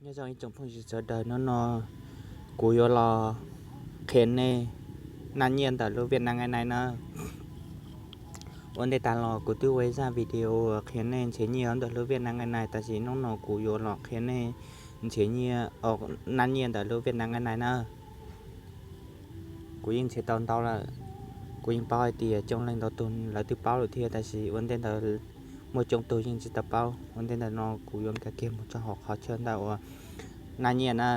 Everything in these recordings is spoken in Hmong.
Nyob zoo ib tsoom phooj ywg sawv daws, hnub no kuv yuav los qhia nej naj nyiaj ntawm lub Viaj Nam Nqaij Nais na. Ua ntej tas los kuv twb ua ib zaj video qhia nej nrhiav nyiaj ntawm lub Viaj Nam Nqaij Nais, tab sis hnub no kuv yuav los qhia nej nrhiav nyiaj, naj nyiaj ntawm lub Viaj Nam Nqaij Nais na. Kuv yeej nrhiav tau ntau lawm, kuv yeej paub hais tias coob leej ntau tus lawv twb paub lawm thiab, tab sis ua ntej ntawd muaj coob tug yeej tsis tau paub. Ua ntej ntawm no kuv yuav nkag kiag mus rau hauv qhov chaw ntawm uas naj nyiaj na.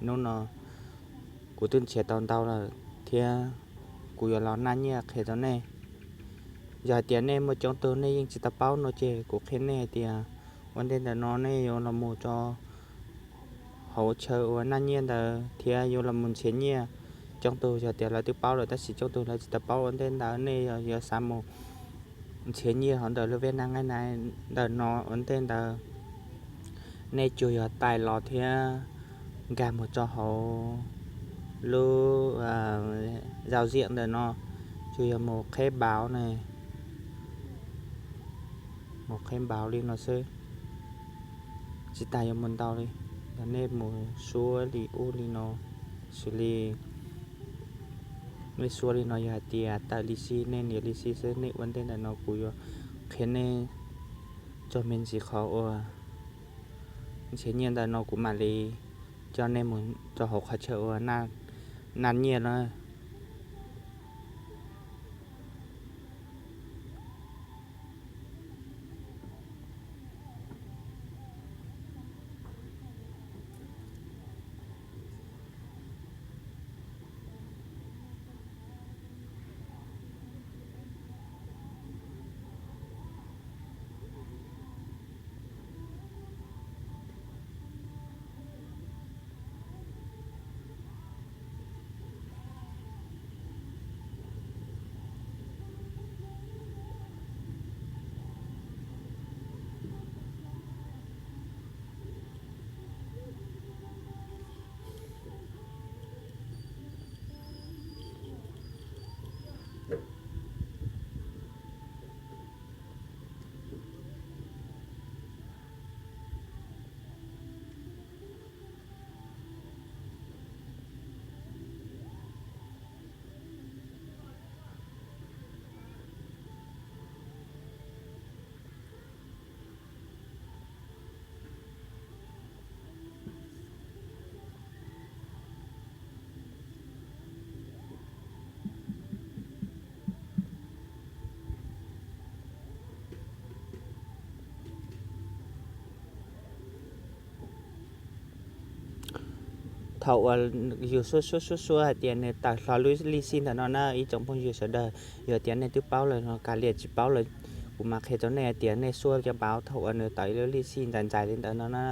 Hnub no kuv twb nrhiav tau ntau lawm thiab, kuv yuav los naj nyiaj qhia rau nej. Yog hais tias nej muaj coob tug nej yeej tsis tau paub no ces kuv qhia nej hais tias ua ntej ntawm no nej yuav los mus rau hauv chaw uas naj nyiaj ntawd thiab yuav los mus nrhiav nyiaj. Coob tug yog tias lawv twb paub lawm, tab sis coob tug lawv tsis tau paub. Ua ntej ntawd nej yuav xav mus nrhiav nyiaj hauv ntawm lub Viaj Nam Nqaij Nais ntawm no, ua ntej ntawd nej tsuas yog tais los thiab nkag mus rau hauv lub zauv ziam ntawm no, tsuas yog mus qheb npauv ne, mus qheb npauv li no xwb, tsis tas yuav mus ntau li. Yog nej mus suab li ub li no, xws li nej suab li no yog hais tias tawm li xij, nej nias li xij xwb. Nej ua ntej ntawm no kuv yuav qhia nej txog me ntsis qhov uas nrhiav nyiaj ntawm no kuv mam li coj nej mus rau hauv qhov chaw uas naj nyiaj na. Thaum uas yus suab suab suab suab hais tias nws tawm hlo lub lij xij ntawm no na ib tsoom phooj ywg sawv daws, yog tias nej twb paub lawm no kav liam, tsis paub lawm kuv mam qhia rau nej hais tias nej suab cov npauv thaum uas nws tawm lub lij xij ntais ntais li ntawm no na,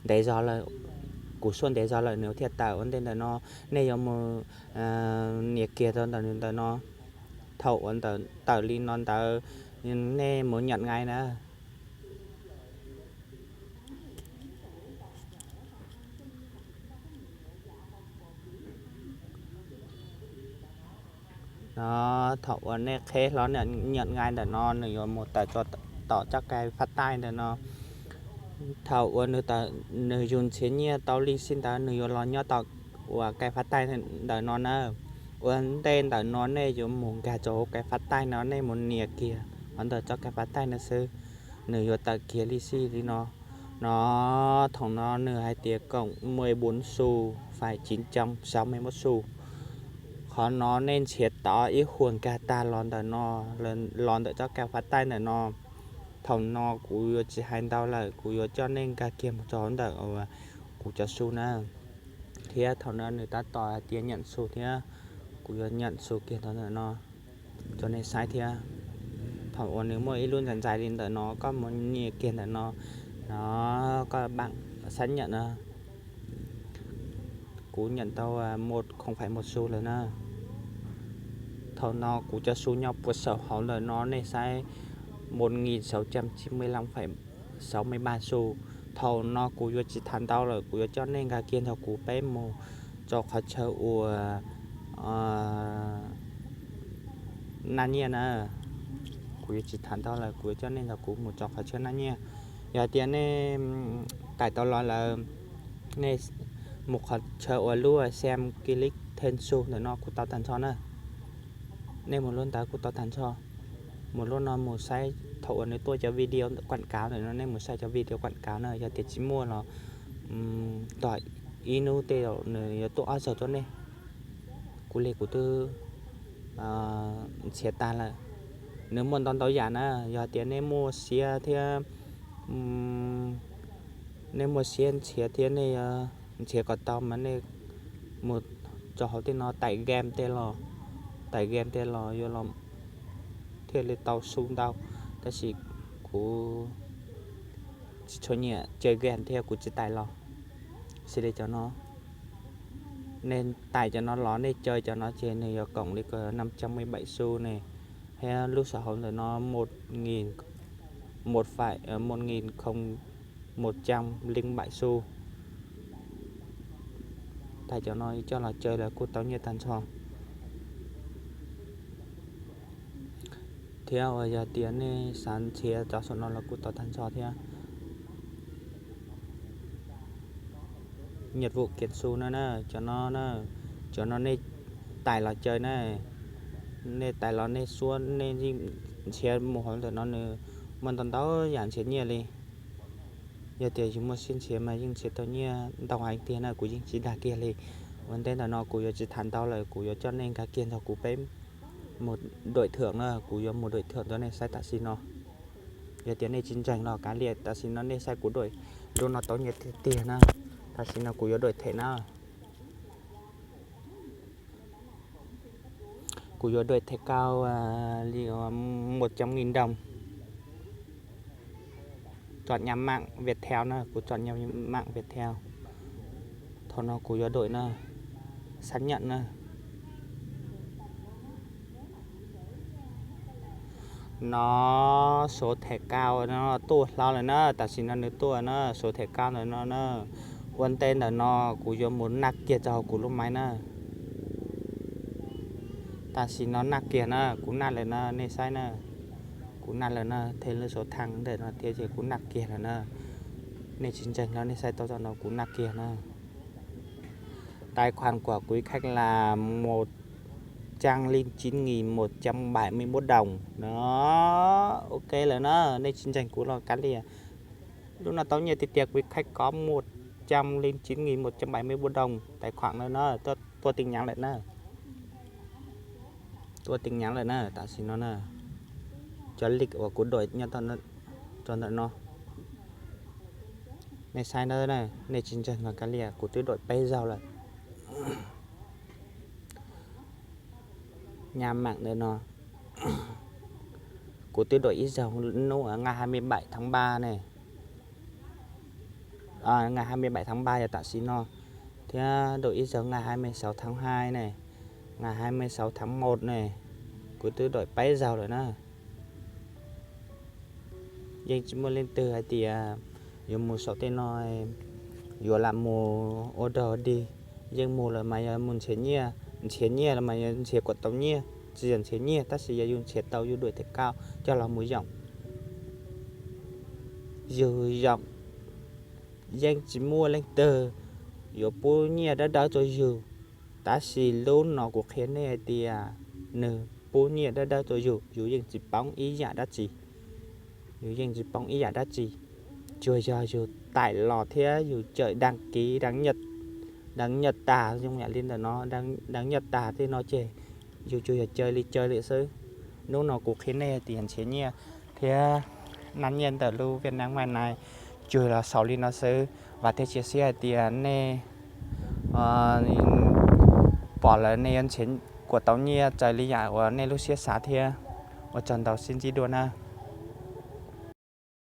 ntev zog lawm, kuv suab ntev zog lawm nws thiaj tawm. Ua ntej ntawm no nej yuav mus nias kiag rau ntawm nws ntawm no. Thaum uas tawm li no ntawd, nej mus nyam nqaij na. No, thaum uas nej qheb hlo nyam nqaij ntawm no nws yuav mus tawm rau tom tsob kai fab taij ntawm no. Thaum uas nws yug nrhiav nyiaj tau lij xij ntawd nws yuav los nyob tom uas kai fab taij ntawm no na. Ua ntej ntawm no nej yuav mus nkag rau hauv kai fab taij no, nej mus nias kiag qhov ntawm tsob kai fab taij no xwb, nws yuav tawm kiag lij xij li no. No, thaum no nws hais tias cộng mười bốn xu, phải chín trăm sáu mươi mốt xu. Qhov no nej nrhiav tau ib huam nkag tag los ntawm no, los ntawm tsob kai fab taij ntawm no. Thaum no kuv yuav tsis hais ntau lawm, kuv yuav coj nej nkag kiag mus rau hauv ntawm kuv cov xu na. Thiab thaum no nws tab tom hais tias nyam xu thiab, kuv yuav nyam xu kiag rau ntawm no rau nej saib thiab. Thaum uas nws muaj ib lub ntxais ntxais li ntawm no, koj mus nias kiag ntawm no, no koj bam xác nhận no. Kuv nyam tau một không phải một xu lawm na. Thaum no kuv cov xu nyob puag saum hauv ntawm no, nej saib, một nghìn sáu trăm chín mươi lăm phẩy sáu mươi ba xu. Thaum no kuv yuav tsis tham ntau lawm, kuv yuav coj nej nkag kiag nrog kuv peb mus rau qhov chaw uas naj nyiaj na. Kuv yuav tsis tham ntau lawm, kuv yuav coj nej nrog kuv mus rau qhov chaw naj nyiaj. Yog hais tias nej Tải tau los lawm, nej mus qhov chaw uas lub xem click thêm xu ntawm no kuj tau tag nrho na. Nej mus lub ntawd kuj tau tag nrho. Mus lub no mus saib thaum uas nws tuaj cov video quảng cáo ntawm no, nej mus saib cov video quảng cáo na, yog tias tsis muaj los tos ib hnub tej zaum nws yuav tuaj ob zaug rau nej. Kuv li kuv twb nrhiav tag lawm. Nws muaj ntau ntau yam na, yog tias nej muaj siab thiab, nej muaj siab nrhiav thiab nej nrhiav kom tau mas nej mus rau hauv tej no tải game tej los, tải game tej los yuav los thiaj li tau xu ntau, tab sis kuv tsis tshua nyiam chơi game thiab kuv tsis tải los. Xws li cov no, nej tải cov no los nej chơi cov no ces nws yuav cộng li năm trăm mười bảy xu ne, thiab lub saum hauv ntawm no một nghìn, một phẩy, một nghìn không, một trăm linh bảy xu. Tải cov no coj los chơi lawm kuj tau nyiaj tag nrho. Thiab uas yog tias nej xav nrhiav cov saum no los kuj tau tag nrho thiab. Nhiệm vụ kiếm xu no na, cov no, cov no nej tải los chơi na, nej tải los nej suab nej yeej nrhiav mus hauv ntawm no nws muaj ntau ntau yam nrhiav nyiaj li. Yog tias yus muaj siab nrhiav mas yeej nrhiav tau nyiaj ntau heev tiag na, kuv yeej tsis dag kiag li. Ua ntej ntawm no kuv yuav tsis tham ntau lawm, kuv yuav coj nej nkag kiag nrog kuv peb mus đổi thưởng na, kuv yuav mus đổi thưởng rau nej saib tam sim no. Yog tias nej tsis ntseeg los kav liam, tam sim no nej saib kuv đổi, lub no tau nyiaj tiag tiag na. Tam sim no kuv yuav đổi thẻ na. Kuv yuav đổi thẻ cào li một trăm nghìn đồng. Chọn nhà mạng Viettel na, kuv chọn nhà mạng Viettel. Thaum no kuv yuav đổi na, xác nhận na. No số thẻ cào no tuaj hlo lawm na, tam sim no nws tuaj na, số thẻ cào ntawm no na. Ua ntej ntawm no kuv yuav mus naj kiag rau hauv kuv lub máy na. Tam sim no naj kiag na, kuv naj lawm na, nej saib na. Kuv naj lawm na, thêm lub số thăng ntawm no thiab ces kuv naj kiag lawm na. Nej tsis ntseeg los nej saib tau txog no kuv naj kiag na. Tài khoản của quý khách là một trăm linh chín nghìn một trăm bảy mươi mốt đồng. Đó, ok lawm na, nej tsis ntseeg kuv los kav liam. Lub no tau nyiaj tiag tiag, quý khách có một trăm linh chín nghìn một trăm bảy mươi mốt đồng tài khoản lawm na, tuaj tin nhắn lawm na. Tuaj tin nhắn lawm na, tam sim no na. Cov link uas kuv đổi nyob rau ntawm no. Nej saib na, nej tsis ntseeg los kav liam, kuv twb đổi peb zaug lawm. Nhà mạng ntawm no. Kuv twb đổi ib zaug hnub ngày hai mươi bảy tháng ba ne. Ngày hai mươi bảy tháng ba yog tam sim no. Thiab đổi ib zaug ngày hai mươi sáu tháng hai ne. Ngày hai mươi sáu tháng một ne. Kuv twb đổi peb zaug lawm na. Yeej tsis muaj leej twg hais tias yuav mus saum tej no yuav lam mus ua dog dig. Yeej mus lawm mas yog mus nrhiav nyiaj, nrhiav nyiaj los mas yog nrhiav kom tau nyiaj, tsis yog nrhiav nyiaj tab sis yog yus nrhiav tau yus đổi thẻ cào coj los mus yoom. Yus yoom, yeej tsis muaj leej twg yuav pub nyiaj dawb dawb rau yus, tab sis lub no kuv qhia nej hais tias nws pub nyiaj dawb dawb rau yus, yus yeej tsis poob ib yam dab tsi. Yus yeej tsis poob ib yam dab tsi, tsuas yog yus tải los thiab yus cawm đăng ký, đăng nhập, đăng nhập tag zoo yam li ntawm no, đăng nhập tag tej no ces yus tsuas yog caw li caw li xwb. Hnub no kuv qhia nej tias nrhiav nyiaj thiab naj nyiaj ntawm lub Việt Nam Online tsuas los xaus li no xwb. Vam thiab cia siab hais tias nej pom lawm nej yuav nrhiav kuas tau nyiaj raws li yam uas nej lub siab xav thiab. Ua tsaug ntau, sib ntsib dua na.